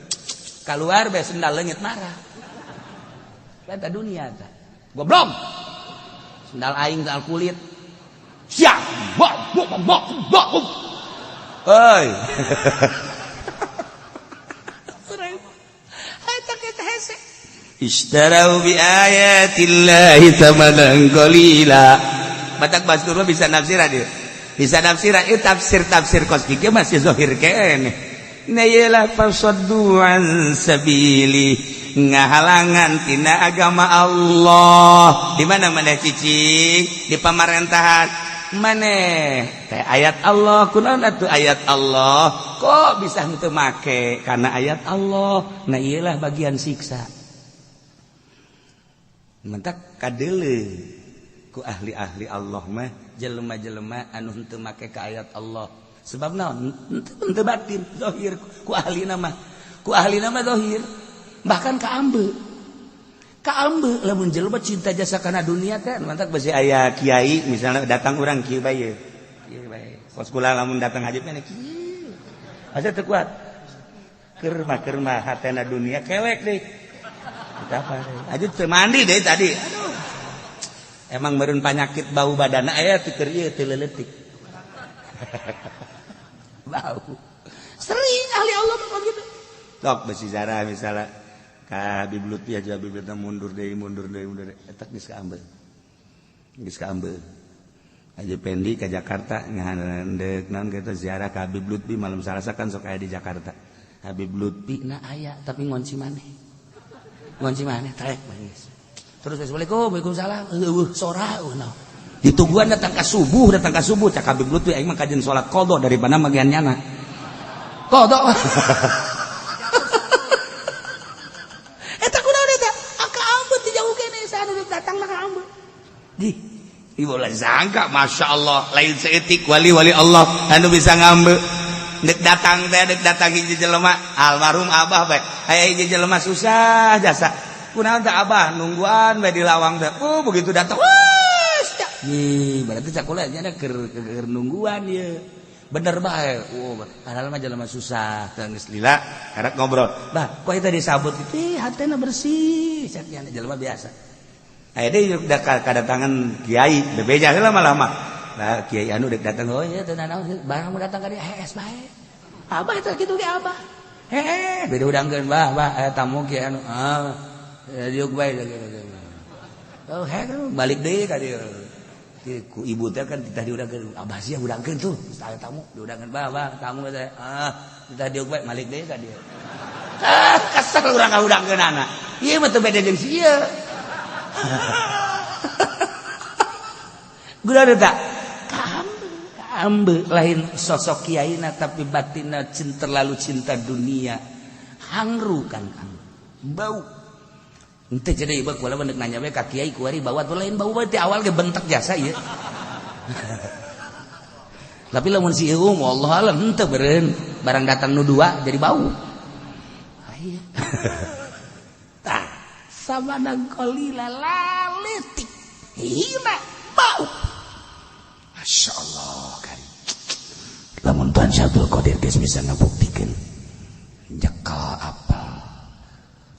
Kaluar bae sendal leungit marah. Eta dunia teh. Goblok. Sendal aing sendal kulit. Siap. Bok bok bok bok. Hei. Eta kita hese. Ishtarau bi ayatillahi thamanan qalila. Batak bastur mah bisa nafsiran dia. Bisa nafsiran ieu tafsir-tafsir kos kieu masih zahir keneh. Nah iyalah fasaddu an sabili ngahalangan tina agama Allah. Di mana maneh cicing? Di pamarentahan. Maneh teh ayat Allah kunaon atuh ayat Allah? Kok bisa henteu make karena ayat Allah? Nah iyalah bagian siksa. Mentak kadeule ku ahli-ahli Allah mah jelema-jelema anu henteu make ka ayat Allah. Sebab naon? Henteu batin zahir ku ahli nama. Ku ahli nama zahir. Bahkan ka ambe. Ka ambe lamun jelema cinta jasa kana dunia teh mantak besi aya kiai misalnya datang urang kieu bae. Kieu bae. Kos kula lamun datang haji mah kieu. Asa teu kuat. Keur mah hatena dunia kelek deui. Apa aja teu mandi deh tadi. Aduh. Emang meureun panyakit bau badana aya teu keur ieu teu leuletik. Bau. Sering ahli Allah mah gitu. Tok besi zarah misalnya ka Habib Lutfi aja Habib Lutfi mundur deui mundur deui mundur deui eta geus kaambeul. Geus kaambeul. Haji Pendi ke Jakarta ngahandeuk naon kitu ziarah ka Habib Lutfi malam Salasa kan sok aya di Jakarta. Habib Lutfi na aya tapi ngonci maneh. Ngonci maneh trek geus. Terus assalamualaikum, waalaikumsalam. Eueuh sora eueuh naon. Ditungguan datang ka subuh cak Habib Lutfi aing mah kajian salat qadha daripada magian nyana. Qadha. Eta kunaon eta? Aka ambet di jauh kene saha nu datang ka ambet. Di ibu lah sangka Masya Allah lain seetik wali-wali Allah anu bisa ngambe. Dek datang teh dek datang hiji jelema almarhum abah bae. Aya hiji jelema susah jasa. Kunaon teh abah nungguan bae di lawang teh. Oh begitu datang wah nih berarti cakula nya keur nungguan ieu. Bener bae. Oh padahal mah jelema susah teh geus lila karek ngobrol. Bah kok eta disabut itu hatena bersih cek nya jelema biasa. Aya deui udah kadatangan kiai bebeja heula lama-lama. Nah kiai anu dek datang oh iya teu nanaon barang mau datang ka dieu hees bae. Abah eta kitu ge abah. Heeh beda udangkeun bah bah aya tamu kiai anu ah diuk bae. Oh heeh balik deui ka dieu. Ku ibu teh kan titah diudangkeun abah sia udangkeun tuh aya tamu diudangkeun bah bah tamu teh ah titah diuk bae balik deui ka dieu. Ah kesel urang ka udangkeun anak. Ieu mah teu beda jeung si ieu. Gula tak? Kaambe lain sosok kiaina tapi batinna cinta, terlalu cinta dunia. Hangru kan kang. Bau. Henteu jadi ieu kula mah nanya we ka kiai kuari bau atuh lain bau bae teh awal ge bentek jasa ieu. Tapi lamun si ieu wallahu alam henteu beureun barang datang nu dua jadi bau. Aya. Tah, samadang qalila laletik. Hina bau. Masya Allah kan. Lamun Tuhan Syekh Abdul Qadir geus bisa ngabuktikeun nyekel apel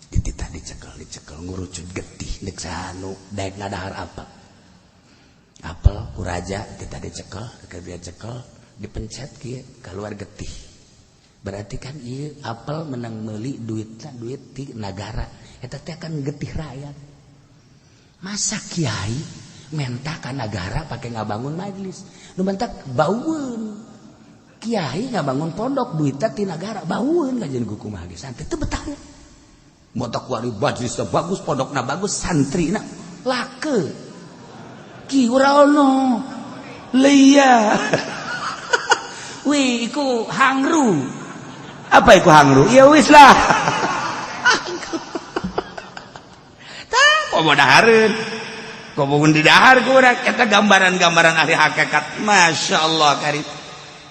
dititah dicekel dicekel ngurucut getih deuk sanu daek ngadahar apel. Apel ku raja dititah dicekel deuk dia cekel dipencet kieu keluar getih. Berarti kan ieu apel menang meuli duitna duit ti nagara eta teh kan getih rakyat. Masa kiai menta ka nagara pakai ngabangun majelis nu mentak baueun kiai ngabangun pondok duitna ti nagara baueun kajian kumaha ge santri teu betah motak wari majelisna bagus pondokna bagus santrina lake ki ora ono leia wih iku hangru apa iku hangru ya wis lah tah komo dahareun komo di dahar kurang eta gambaran-gambaran ahli hakikat Masya Allah karim.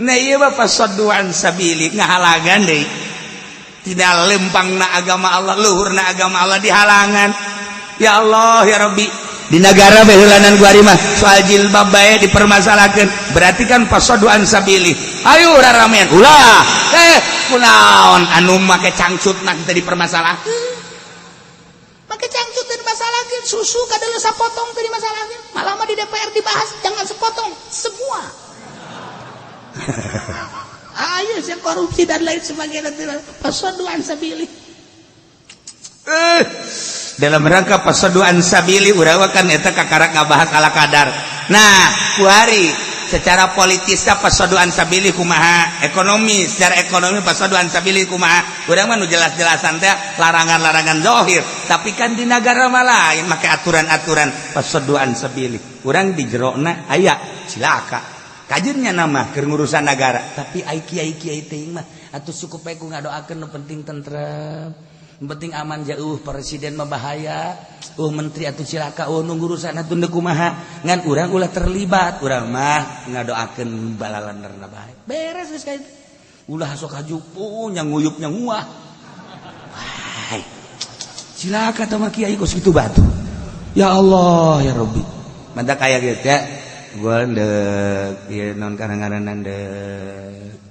Nah ieu mah fasadduan sabili ngahalangan deui tidak lempangna agama Allah luhurna agama Allah dihalangan. Ya Allah ya Rabbi di negara beheulanan kuari mah soal jilbab bae dipermasalahkeun berarti kan fasadduan sabili ayo raramean ulah kunaon anu make cangcutna teh dipermasalahkeun make cangcut teh dimasalahkeun susu kadeuleus sapotong teh dimasalahkeun malah mah di DPR dibahas jangan sepotong semua. Ayo sih korupsi dan lain sebagainya fasadduan sabili. Dalam rangka fasadduan sabili urang kan eta kakarak ngabahas ala kadar. Nah kuari secara politisnya fasadduan sabili kumaha, ekonomi secara ekonomi fasadduan sabili kumaha. Urang mah nu jelas-jelasan teh larangan-larangan zahir, tapi kan di nagara mah lain make aturan-aturan fasadduan sabili. Urang di jerona aya cilaka. Kajennya nama keur ngurusan nagara, tapi ai kiai-kiai teuing mah atuh cukup bae ku ngadoakeun nu penting tentrem. Penting aman jauh presiden mah bahaya, menteri atuh cilaka, nu ngurusan atuh deuk kumaha. Ngan urang ulah terlibat, urang mah ngadoakeun balalanderna bae. Beres geus ka itu. Ulah sok hajupu nya nguyup nya nguah. Wah. Cilaka tah mah kiai kos kitu batu. Ya Allah ya Rabbi. Mantap kaya gitu ya. Gua ndek ieu naon kadang-kadang ndek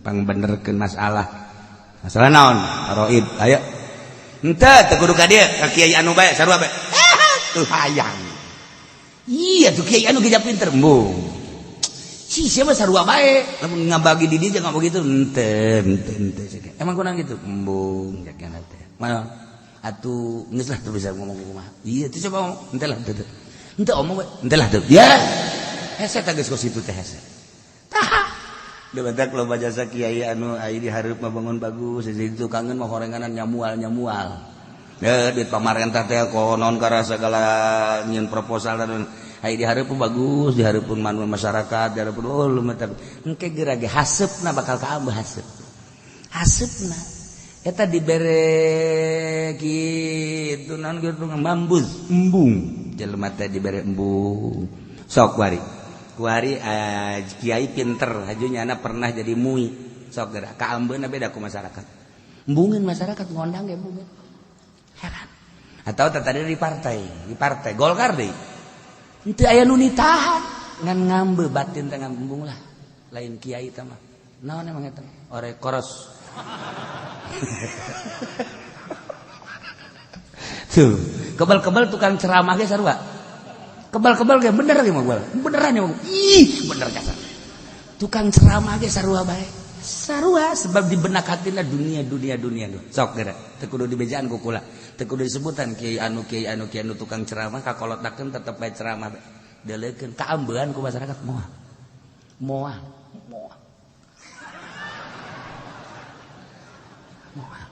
pangbenerkeun masalah. Masalah naon? Roib. Ayo. Henteu teu kudu ka dieu, ka kiai anu bae sarua bae. Tuh hayang. Iya tuh kiai anu geus pinter embung. Si siapa sarua bae, lamun ngabagi di dieu jangan begitu. Henteu, henteu, henteu. Emang kurang gitu? Embung jakana teh. Mana? Atuh geus lah teu bisa ngomong kumaha. Iya tuh coba ngomong. Henteu lah henteu. Henteu omong we, henteu lah teu. Ya. Hese tah geus kos kitu teh hese. Tah. Debatak loba jasa kiai anu ai di hareup mah bangun bagus, di tukangeun mah horenganan nyamual-nyamual. Ya duit pamarentah teh konon karena segala nyieun proposal dan ai di hareup bagus, di hareupeun manu masyarakat, di hareupeun oh lu mah engke geura ge haseupna bakal kaambeuh haseup. Haseupna eta dibere kitu naon kitu mambuz, embung. Jelema teh dibere embung. Sok kuari. Kuari kiai pinter haju nyana pernah jadi mui. Sok geura kaambeuna beda ku masyarakat. Embungeun masyarakat ngondang ge embungeun. Heran. Atau tadi di partai Golkar deui. Henteu aya nu nitahan ngan ngambe batin teh ngambung lah. Lain kiai teh mah. Naon emang eta? Ore koros. Tuh, kebal-kebal tukang ceramah ge sarua. Kebal-kebal ge bener ge mah beneran ya mah. Ih, bener kasar. Tukang ceramah ge sarua bae. Sarua sebab di benak hatina dunia dunia dunia duh. Sok geura teu kudu dibejaan ku kula. Teu kudu disebutan kiai anu kiai anu kiai anu tukang ceramah kakolotakeun tetep bae ceramah bae. Deuleukeun kaambean ku masyarakat moal. Moal, moal. Moal.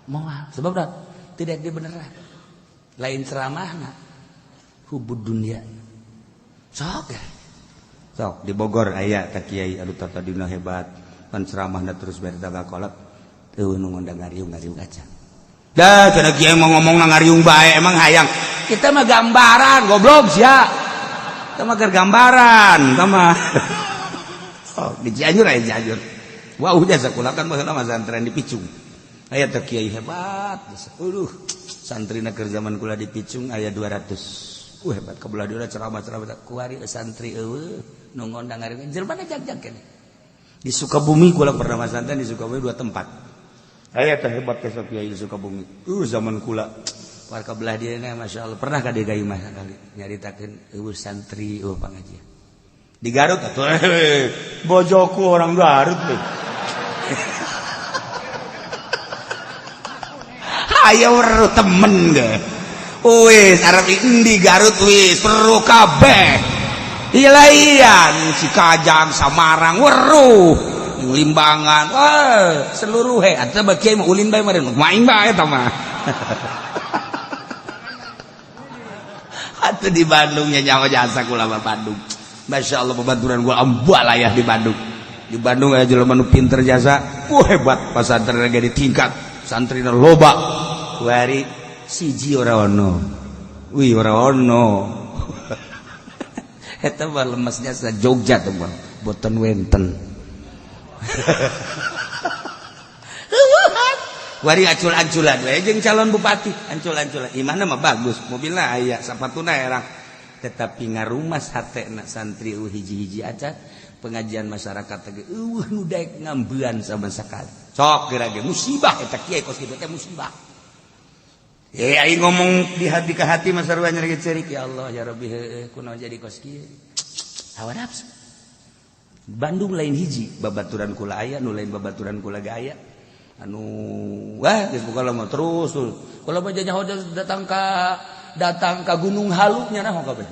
Moal sebab dah tidak dibeneran. Lain ceramahna hubud dunia. Sok ya. Sok di Bogor aya ka kiai anu tadina hebat, pan ceramahna terus bari tagakolot. Eueuh nu ngondang ngariung-ngariung aja. Dah cenah kiai mau ngomong ngariung bae emang hayang. Kita mah gambaran goblok sia. Kita mah keur gambaran, kita mah. Oh, di Cianjur aya Cianjur. Wah, udah sakola kan baheula mah santren di Picung. Aya teh kiai hebat. Aduh, santrina keur zaman kula di Picung aya 200. Hebat kabelah dieu ceramah-ceramah kuari santri eueuh nu ngondang ngariung. Jelema jag-jag keneh. Di Sukabumi kula pernah masantren di Sukabumi 2 tempat. Aya teh hebat teh kiai di Sukabumi. Zaman kula warga belah dieu Masya Allah pernah ka dieu mah sakali nyaritakeun eueuh santri eueuh pangajian. Di Garut atuh bojoku orang Garut teh. Ayo weruh temen ge. Wis arep endi Garut wis weruh kabeh. Ilaian Cikajang Samarang weruh Limbangan wah seluruh he atuh bagi mah ulin bae meureun main bae eta mah. Atuh di Bandung nya nyawa jasa kula mah Bandung. Masya Allah babaturan gua ambalayah di Bandung. Di Bandung aya jelema nu pinter jasa, hebat pasantren ge ditingkat, santrina loba. Kuari siji ora ono. Wih ora ono. Eta mah lemesnya sa Jogja teh mah, boten wenten. Kuari acul-aculan we jeung calon bupati, ancul-anculan. Imahna mah bagus, mobilna aya, sapatuna erang. Tetapi ngarumas hatena santri hiji-hiji aja pengajian masyarakat teh eueuh nu daek ngambean sama sekali. Sok geura ge musibah eta kiai kos kitu teh musibah. Aing ngomong di hati ke hati mah sarua nyeri ceurik ya Allah ya Rabbi heueuh kunaon jadi kos kieu. Hawa nafsu. Bandung lain hiji babaturan kula aya nu lain babaturan kula ge aya. Anu wah geus buka mah terus kula mah nyaho datang ka Gunung Halu nya naon kabeh.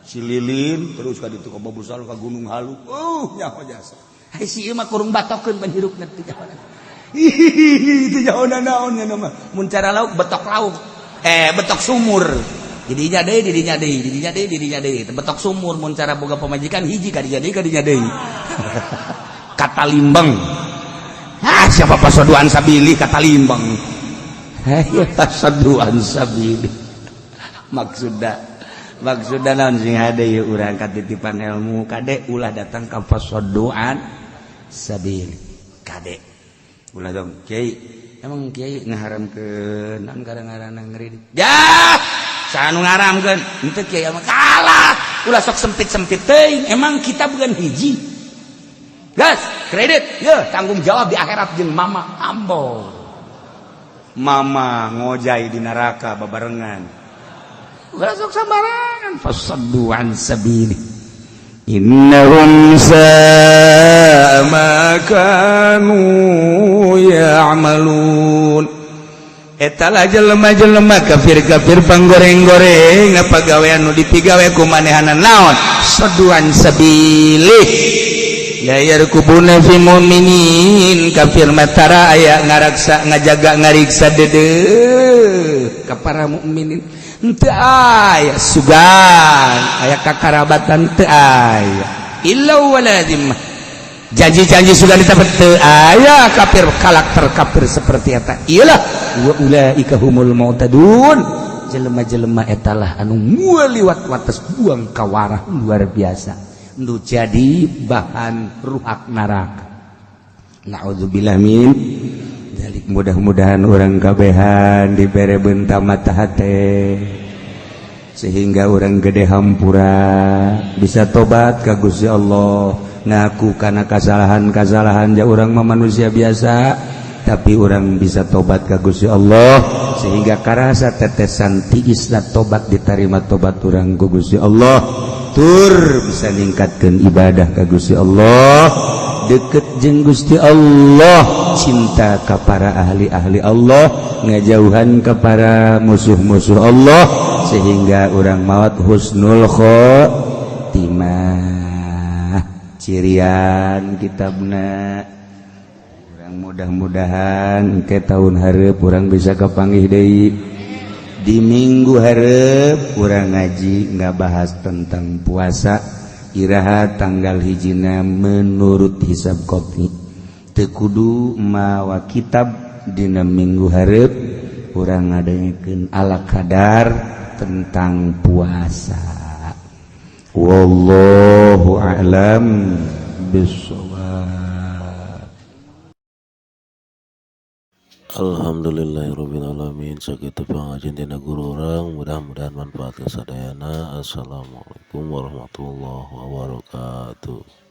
Si Lilin terus ka ditu ka Babusal ka Gunung Halu. Nyaho jasa. Hai si ieu mah kurung batokeun ban hirupna teu nyaho. Hihihi teu nyaho naon nya mah. Mun cara lauk betok lauk. Betok sumur. Didinya deui, didinya deui, didinya deui, didinya deui. Betok sumur mun cara boga pamajikan hiji ka dinya deui, ka dinya deui. Kata limbang. Ah siapa pasoduan sabili kata limbang. Heh pasoduan sabili. Maksudna naon sing hade ieu urang katitipan ilmu kade ulah datang ka pasoduan sabili kade ulah dong kiai emang kiai ngaharamkeun naon ngaranna ngeureun ya saha nu ngaharamkeun henteu kiai mah kalah ulah sok sempit-sempit teuing emang kita bukan hiji gas kredit ye tanggung jawab di akhirat jeung mama ambo mama ngojai di neraka babarengan ulah sok sembarangan fasaddu an sabili innahum sa'a ma kanu ya'malun. Eta lah jelema-jelema kafir-kafir panggoreng-goreng pagawean nu dipigawe ku manehana naon saduan sabili la yarkubuna fi mu'minin kafir matara aya ngaraksa ngajaga ngariksa deudeuh ka para mukminin henteu aya sugan aya kakarabatan teu aya illa waladzim janji-janji sudah ditepet teu aya kafir karakter kafir seperti eta iyalah wa ulaika humul mu'tadun jelema-jelema eta lah anu liwat wates buang kawarah luar biasa nu jadi bahan ruhak neraka. Naudzubillah min dzalik. Mudah-mudahan urang kabehan dibere benta mata hate sehingga urang gede hampura bisa tobat ka Gusti Allah, ngaku kana kasalahan-kasalahan ja urang mah manusia biasa tapi urang bisa tobat ka Gusti Allah sehingga karasa tetesan tiisna tobat diterima tobat urang ku Gusti Allah, tur bisa ningkatkeun ibadah ka Gusti Allah, deket jeung Gusti Allah, cinta ka para ahli-ahli Allah, ngajauhan ka para musuh-musuh Allah sehingga urang maot husnul khotimah. Cirian kitabna urang mudah-mudahan ke tahun hareup urang bisa kapanggih deui Di minggu hareup urang ngaji nggak bahas tentang puasa. Iraha tanggal hijina menurut hisab kopi, teu kudu mawa kitab. Dina minggu hareup urang ngadengekeun ala kadar tentang puasa. Wallahu a'lam bissawab. Alhamdulillahirobbilalamin, sakitu pengajian tina guru urang, mudah-mudahan manfaat kasadayana. Assalamualaikum warahmatullahi wabarakatuh.